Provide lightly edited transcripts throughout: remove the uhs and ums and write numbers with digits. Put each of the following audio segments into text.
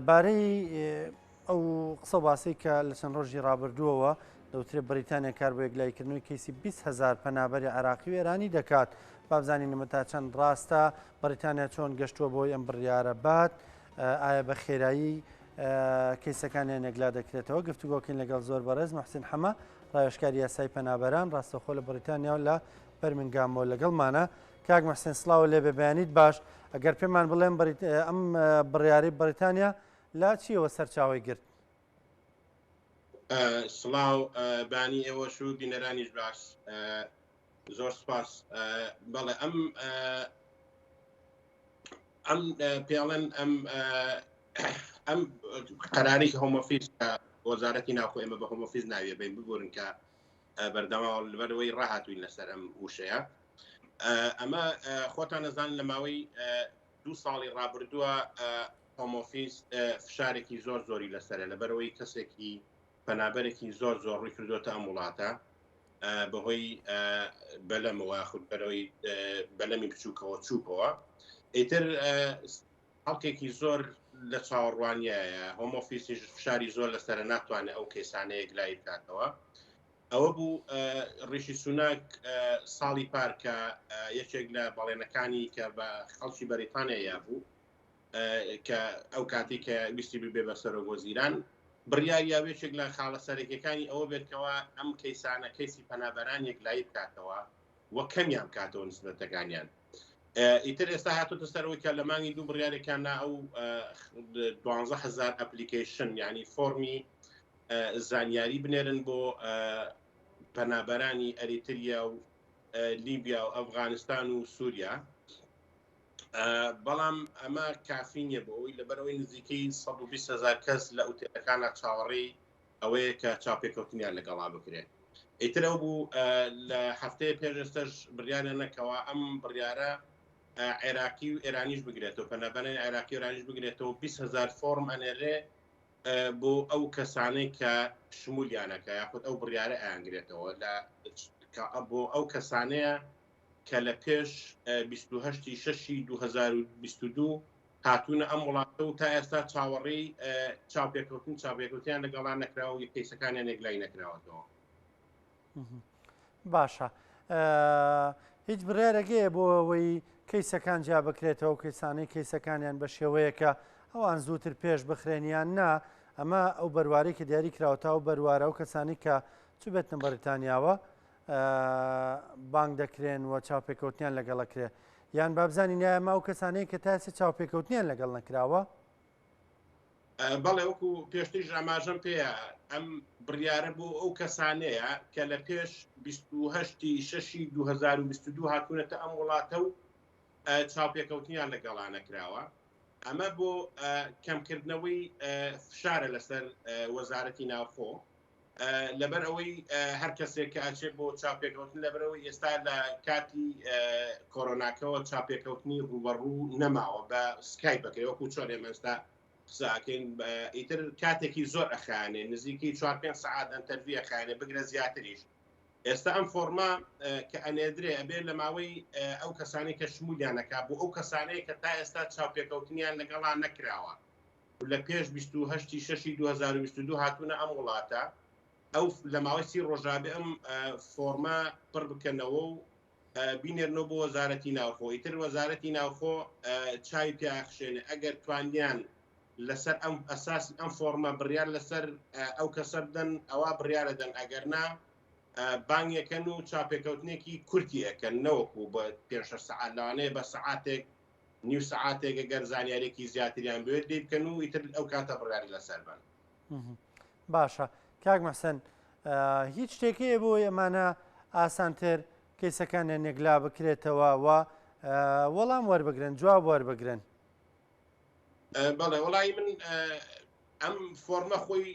بارەی ئەو قسە باسی کە لە چەند ڕۆژی ڕابردووەوە دەوترێت بەریتانیا کار بۆ یەکلاییکردنەوەی کەیسی 20 هەزار پەنابەری عێراقی و ئێرانی دەکات. بابزانین ئەمە تا چەند ڕاستە، بەریتانیا چۆن گەشتووە بۆی ئەم بڕیارە بات، ئایا بە خێرایی کەیسەکانیان یەکلا دەکرێتەوە؟ گفتوگۆکەین لەگەڵ زۆر بەڕێز محسین حەمە، ڕاوێژکاری یاسای پەنابەران، ڕاستەوخۆ لە بەریتانیا و لە بەرمنگامەوە لەگەڵمانە. کاک محسین سڵاو لێبێ بەیانیت باش. ئەگەر پێمان بڵێن ئەم بڕیارەی بەریتانیا لە چیەوە سەرچاوەی گرت؟ سڵاو بانی ئێوەش و بینەرانیش باش زۆر سپاس بەڵێ ئەم ئەم پێڵەن ئەم ئەم قەراری Home Office وەزارەتی ناوخۆ ئێمە بە Home Office ناویە بین ببورن کە بەردەوا لەبەرەوەی ڕاهاتوین لەسەر ئەم وشەیە ئەمە خۆتان نەزان لە ماوەی دوو ساڵی ڕابردووە Home Office فشارێکی زۆر زۆری لەسرە لەبەرەوەی کەسێکی پەنابەرێکی زۆر زۆر ڕووی کردوتە ئەم وڵاتە بەهۆی بەلەمەوە خود بەرەوەی بەلەمی بچووکەوە چووکەوە ئیتر خەڵکێکی زۆر لە چاوەڕوانیایە، Home Office یش فشاری زۆر لەسەرە ناتوانێت ئەو کەیسانە یەکلایی بکاتەوە. ئەوە بوو ڕیشی سوناک ساڵی پار کە یەکێک لە بەڵێنەکانی کە بە خەڵکی بەریتانیا یابوو کە ئەو کاتی کە ویستی ببێ بە سەرۆک وەزیران بڕیاری یا یەکێک لە خاڵە سەرەکیەکانی ئەوە بێت کەوا ئەم کەیسانە کەیسی پەنابەران یەکلایی بکاتەوە و کەمیان بکاتەوە نسبەتەکانیان. ئیتر ئێستا هاتوتە سەرەوەی کە لە مانگی دوو بڕیارێکیان نا ئەو 12000 application یعنی فۆرمی زانیاری بنێرن بۆ پەنابەرانی ئەریتریا و لیبیا و ئەفغانستان و سووریا بەڵام ئەمە کافی نییە بۆ ئەوی لەبەرەوەی نزیکەی 120 هزار کەس لە ئوتێلەکانە چاوەڕێی ئەوەیە کە چاوپێکەوتنیان لەگەڵا بکرێت ئیتر ئەو بوو لە هەفتەیە پێش ئێستش بڕیارە نەکەوە ئەم بڕیارە عێراقی و ئێرانیش بگرێتەوە پەنابەرانی عێراقی ئێرانیش بگرێتەوە 20 هزار فۆرم ئەنێرێ بۆ ئەو کەسانەی کە شمولیانەکە یاخود ئەو بڕیارە ئەیانگرێتەوە لە بۆ ئەو کەسانەیە کە لە پێش 28 شەشی 2022 هاتوونە ئەم وڵاتە و تا ئێستا چاوەڕێی چاوپێکەوتن چاوپێکەوتیان لەگەڵا نەکراوە و کەیسەکانیان یەکلایی نەکراوەتەوە. باشە هیچ بڕیارێک هەیە بۆ ئەوەی کەیسەکان جیا بکرێتەوە کەیسانەی کەیسەکانیان بە شێوەیەکە ئەوان زووتر پێش بخرێن یان نا ئەمە ئەو بەروارەی کە دیاری کراوە تا ئەو بەروارە و کەسانی کە چوبێتنە بەریتانیاوە بانگ دەکرێن و چاوپێکەوتنیان لەگەڵ ئەکرێ یان بابزانین ئایا ئەمە ئەو کەسانەیە کە تا ئێستا چاوپێکەوتنیان لەگەڵ نەکراوە؟ بەڵێ وەکو پێشتریش ئاماژەم پێیە ئەم بڕیارە بۆ ئەو کەسانەیە کە لە پێش 28 شەشی 2022 هاتوونەتە ئەم وڵاتە و چاوپێکەوتنیان لەگەڵا نەکراوە ئەمە بۆ کەمکردنەوەی فشارە لەسەر وەزارەتی ناوخۆ لەبەر ئەوەی هەر کەسێک کە ئەچێت بۆ چاپێکەوتن لەبەرەوەی ئێستا لە کاتی کۆرۆناکەوە چاپێکەوتنی ڕوبەڕوو نەماوە بە سکای بەکرێ وەکو چۆن ئێمە ئێستا قساکەین ئیتر کاتێکی زۆر ئەخانێ نزیکی 4 5 سعات interview ئەخانێ بگرە زیاتریش ئێستا ئەم فۆرما کە ئەنێدرێ ئەبێ لە ماوەی ئەو کەسانی کە شمولیانەکە بۆ ئەو کەسانەیە کە تا ئێستا چاوپێکەوتنیان لەگەڵا نەکراوە لە پێش 28 شەشی 2022 هاتوونە ئەم وڵاتە ئەو لە ماوەی 30 ڕۆژا بێ ئەم فۆرمە پڕ بکەنەوە و بینێرنەوە بۆ وەزارەتی ناوخۆ ئیتر وەزارەتی ناوخۆ چاوی پیاخشێنێ ئەگەر توانیان لەسەر ئەم ئەساس ئەم فۆرمە بڕیار لەسەر ئەو کەسە بدەن ئەوە بڕیارە دەن ئەگەر نا بانگەکەن و چاپێکەوتنێکی کورتی ئەەکەن نەوەکو بە پێ سەعات لەوانەیە بە سەعاتێک نیو سەعاتێک گەر زانیارێکی زیاتریان بوێت لێی بکەن و ئیتر ئەو کاتە بڕیاری لەسەر بن. باشە کاک محسن هیچ شتێک هەیە بۆ ئەمانە ئاسانتر کەیسەکانیان یەکلا بکرێتەوە و وەڵام وەربگرن جواب وەربگرن؟ بەڵێ وەڵی من ئەم فۆرمە خۆی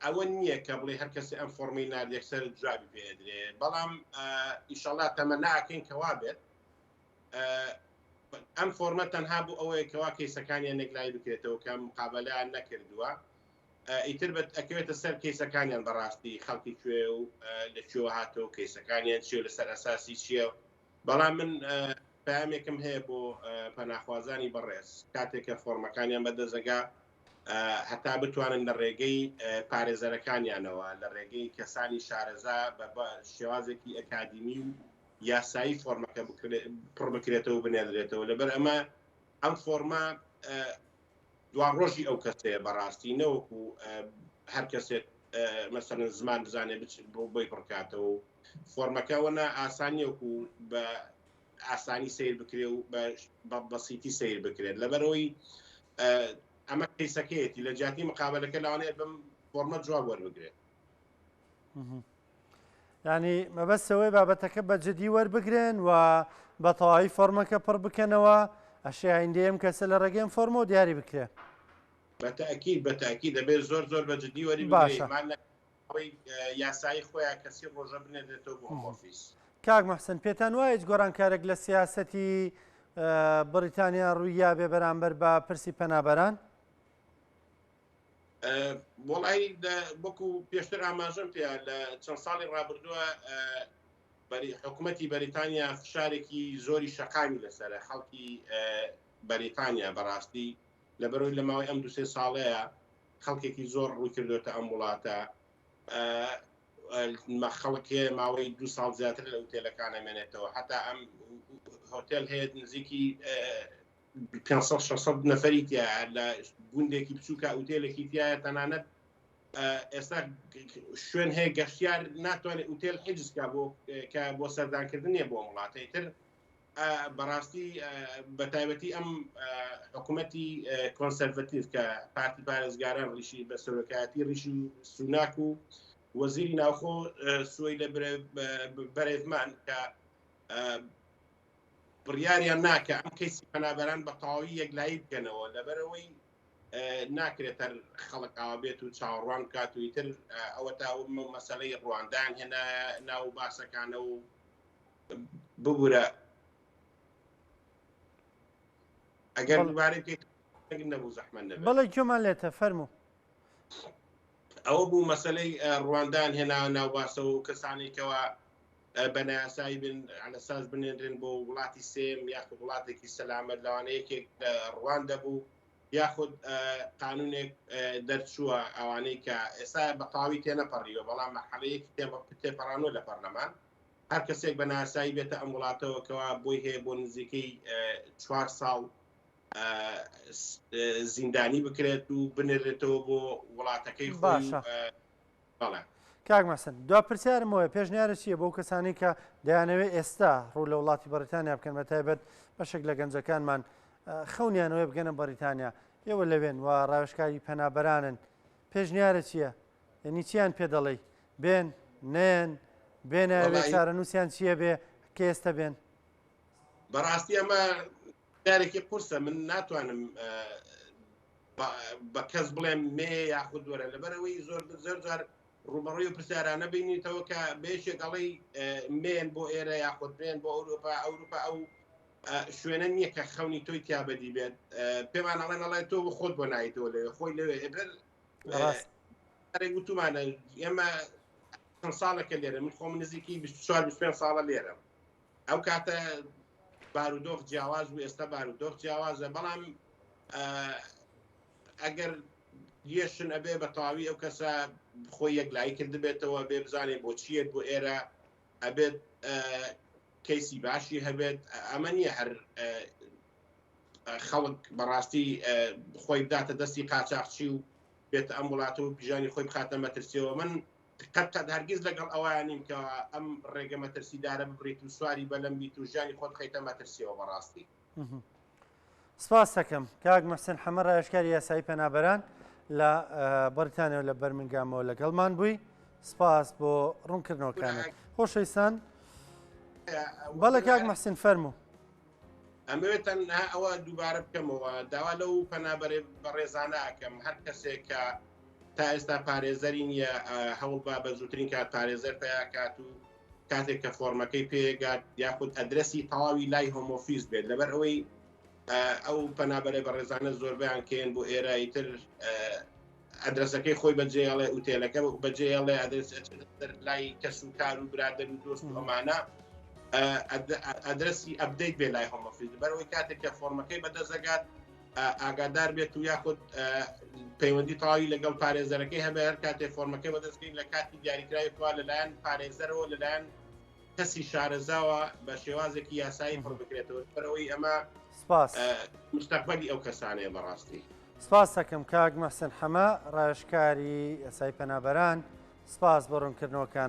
ئەوە نییە کە بڵێ هەر کەسی ئەم فۆرمی نارد یەکسەر جوابی پێدرێ بەڵام ئیشەڵا تەمەناکەین کەوا بێت ئەم فۆرمە تەنها بۆ ئەوەیە کەوا کەیسەکانیان یەکلایی بکرێتەوە کە مقابلەیان نەکردووە ئیتر بەت ئەکەوێتە سەر کەیسەکانیان بەڕاستی خەڵکی کوێ و لە کوێوە هاتەوە کەیسەکانیان چیە لەسەر ئەساسی چییە بەڵام من پامێکم هەیە بۆ پەناخوازانی بەڕێز کاتێک کە فۆرمەکانیان بەدەستەگا هەتا بتوانن لە ڕێگەی پارێزەرەکانیانەوە لە ڕێگەی کەسانی شارەزا بە شێوازێکی ئەکادیمی و یاسایی فۆرمەکە پڕ بکرێتەوە و بنێردرێتەوە لەبەر ئەمە ئەم فۆرمە دوا ڕۆژی ئەو کەسەیە بەڕاستی نەوەکو هەر کەسێک مەسەن زمان بزانێ بچ بۆ بۆی پڕکاتەوە و فۆرمەکە وەنا ئاسانیەکو بە ئاسانی سیر بکرێ و بە بەسیتی سیر بکرێت لەبەرەوەی ئەمە کەیسەکەیەتی لە جیاتی مقابلەکە لەوانەیە بەم فۆرمە جواب وەربگرێت. ینی مەبەستەوەی بابەتەکە بە جدی وەربگرن و بە تەواوی فۆرمەکە پڕ بکەنەوە ئەشێ ئایندەی ئەم کەسە لە ڕێگەی ئەم فۆرمەوە دیاری بکرێ. بەتەئکید بەتەئکید دەبێت زۆر زۆر بە جدی وەری بگرێ باشە. مان ئەوەی یاسایی خۆیان کەسی ڕۆژە بنێرێتەوە بۆ هۆم ئۆفیس. کاک محسن پێتان وایە هیچ گۆڕانکارێک لە سیاسەتی بڕیتانیا ڕوویابێ بەرامبەر بە پرسی پەنابەران؟ وەڵی وەکو پێشتر ئاماژەم پێ لە چەند ساڵی ڕابردووە حکوومەتی بەریتانیا فشارێکی زۆری شەقامی لەسەرە خەڵکی بەریتانیا بەڕاستی لەبەرەوەی لە ماوەی ئەم دوسێ ساڵەیە خەڵکێکی زۆر ڕووی کردوێتە ئەم وڵاتە خەڵک هەیە ماوەی دو ساڵ زیاتر لە ئوتێلەکان ئەمێنێتەوە حتا ئەم هۆتێل هەیە نزیکی 500 600 نەفەری تیا لە گوندێکی بچووکە ئوتێلێکی تایە تەنانەت ئێستا شوێن هەیە گەشتیار ناتوانێت ئوتێل حجزکە بۆ کە بۆ سەردانکردنیە بۆ وڵاتەی تر بەڕاستی بە تایبەتی ئەم حکوومەتی کۆنسەرڤتیڤ کە پارتی پارێزگاران ڕیشی بە سەرۆکایەتی ڕیشی سوناک و وەزیری ناوخۆ سوەیلا برێڤمان کە بڕیاریان ناکە ئەم کەیسی پەنابەران بە تەواوی یەکلایی بکەنەوە لەبەرەوەی ناکرێت هەر خەڵک ئاوا بێت و چاوەڕوان بکات و ئیتر ئەوە تا مەسەلەی ڕواندان هێنا ناو باسەکانە و ببورە ئەگەر دووبارەی بکەیت نەبوو زەحمەت نەبێت. بەڵێ گوێمان لێتە فەرموو. ئەوە بوو مەسەلەی ڕواندان هێنا ناو باسەوە و کەسانی کەوا بە نایاسایی بن على ساز بنێنرێن بۆ وڵاتی سێم یاخود وڵاتێکی سەلامەت لەوانە یەکێک لە ڕواندە بوو یاخود قانونێک دەرچووە ئەوانەی کە ئێستا بە تەواوی تێنەپەڕیوە بەڵام مەرحەلەیەکی تێپەڕانوە لە پەرلەمان هەر کەسێک بە ناسایی بێتە ئەم وڵاتەوە کەوا بۆی هەیە بۆ نزیکەی چوار ساڵ زیندانی بکرێت و بنێرێتەوە بۆ وڵاتەکەی خۆی باشە. بەڵێ. کاک مەحسن دوا پرسیارم ئەوەیە پێشنیارت چییە بۆ کەسانی کە دەیانەوێت ئێستا ڕوو لە وڵاتی بەڕیتانیا بکەن بە تایبەت بەشێک لە گەنجەکانمان خەونیانەوەی بگەنە بەڕیتانیا ئێوە لەوێن و ڕاوێژکاری پەنابەرانن پێشنیارە چییە یعنی چیان پێ دەڵێی بێن نێن بێنە چارەنووسیان چییە بێ کە ئێستا بێن بەڕاستی ئەمە کارێکی قورسە من ناتوانم بە کەس بڵێم مێ یاخود وەرە لەبەرەوەی زۆر زۆر جار ڕوبەڕووی و پرسیارانە بینیتەوە کە بێشێک ئەڵێی مێن بۆ ئێرە یاخود بێن بۆ ئەوروپا ئەوروپا ئەو شوێنە نییە کە خەونی تۆی تیا بەدی بێت پێمان ئەڵێن ئەڵێ تۆ خۆت بۆ نایتەوە لەوێ خۆی لەوێ ئێبەر وتومانە ئێمە چەند ساڵێکە لێرە من خۆم نزیکی 24 25 ساڵە لێرە ئەو کاتە بارودۆخ جیاواز بوو ئێستا بارودۆخ جیاوازە بەڵام ئەگەر یەشن ئەبێ بە تەواوی ئەو کەسە خۆی یەکلایی کردبێتەوە بێ بزانێ بۆ چیەت بۆ ئێرە ئەبێت کەیسی باشی هەبێت ئەمە نییە هەر خەڵک بەڕاستی خۆی بداتە دەستی قاچاقچی و بێتە ئەم وڵاتە و ژیانی خۆی بخاتە مەترسیەوە من قەت قەت هەرگیز لەگەڵ ئەوە نیم کە ئەم ڕێگە مەترسیدارە ببڕیت و سواری بەلەم بیت و ژیانی خۆت خەیتە مەترسیەوە بەڕاستی. سپاس دەکەم کاک محسن حەمە ڕاوێژکاری یاسایی پەنابەران لە بەریتانیا و لە بەرمنگامەوە لەگەڵمان بووی سپاس بۆ ڕوونکردنەوەکانت خۆشەویستان بەڵێ کاک محسن فەرموو. ئەمەوێت تەنها ئەوە دووبارە بکەمەوە داوا لەو پەنابەرێ بەڕێزانە ئەکەم هەر کەسێک کە تا ئێستا پارێزەری نییە هەوڵ با بە زووترین کات پارێزەر پیا کات و کاتێک کە فۆرمەکەی پێگات یاخود ئەدرەسی تەواوی لای Home Office بێت لەبەر ئەوەی ئەو پەنابەرە بەڕێزانە زۆربیان کێن بۆ ئێرە ئیتر ئەدرەسەکەی خۆی بەجێڵێ ئوتێلەکە بەجێڵێ ئەدرس لای کەس و کار و برادەر و دۆست و ئەمانە. ئەدرەسی update بێ لای Home Office بەرەوەی کاتێک کە فۆرمەکەی بەدەستەگات ئاگادار بێت و یاخود پەیوەندی تەواوی لەگەڵ پارێزەرەکەی هەبێ هەر کاتێ فۆرمەکەی بەدەستگەین لە کاتی دیاریکراوی کوا لەلایەن پارێزەرەوە لەلایەن کەسی شارەزاوە بە شێوازێکی یاسایی پڕ بکرێتەوە بەرەوەی ئەمە سپاس مستەقبەلی ئەو کەسانەیە بەڕاستی. سپاس دەکەم کاک محسن حەمە ڕاوێژکاری یاسای پەنابەران سپاس بۆ ڕوونکردنەوەکان.